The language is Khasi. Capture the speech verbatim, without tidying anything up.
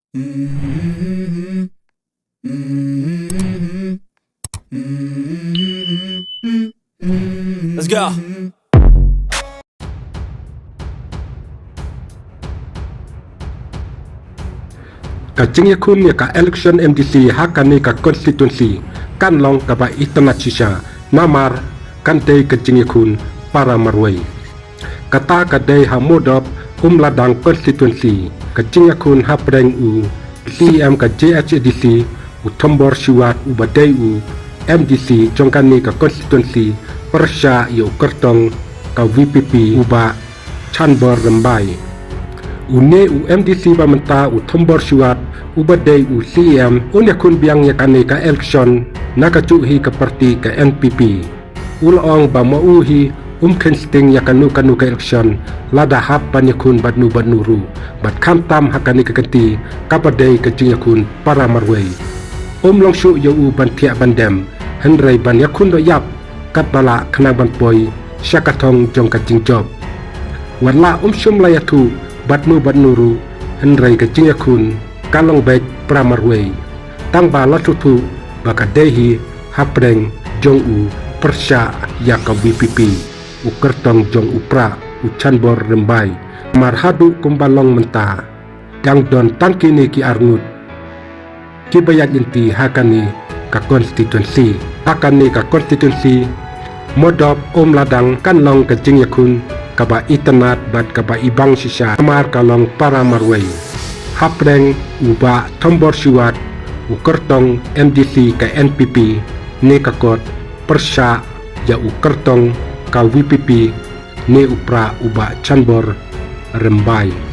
Let's go. Ka jingïakhun ïa ka election M D C ha kane ka constituency kan long kaba itynnad shisha, namar kan dei ka jingïakhun para marwei. Kata ka dei ha Mawdob Umladang constituency, ka jingïakhun hapdeng u C E M ka J H A D C, u Thombor Shiwat uba dei u M D C jong kane ka constituency, pyrshah ïa u kyrtong ka V P P u Bah Chanbor Rymbai. Une u M D C ba mynta u Thombor Shiwat uba dei u C E M un ïakhun biang ïa kane ka election na kajuh hi ka party ka N P P. U la ong ba ma u hi um kheiñ sting ïa kano kano ka election lada hap ban ïakhun bad no bad no ruh, bad khamtam ha kane ka kynti kaba dei ka jingïakhun para marwei. Um long shuh ïa u ban thiah ban dem, hynrei ban ïakhun doh ïap katba lah khnang ban poi sha ka thong jong ka jingjop. Wat la um shym la ïathuh bad no bad no ruh, hynrei ka jingïakhun ka long beit para marwei. Tang ba la sngewthuh ba ka dei hi hapdeng jong u pyrshah ïa ka V P P, u kyrtong jong u Prah u Chanbor Rymbai. Namar haduh kumba long mynta dang don tang kine ki arngut kiba ïaid lynti ha kane ka constituency. Ha kane ka constituency, Mawdob Umladang kan long ka jingïakhun kaba itynnad bad kaba ibang shisha, namar ka long para marwei. Hapdeng u Bah Thombor Shiwat, u kyrtong M D C ka N P P, ne ka kot pyrshah ïa u kyrtong ka V P P, ne u Prah u Bah Chanbor Rymbai.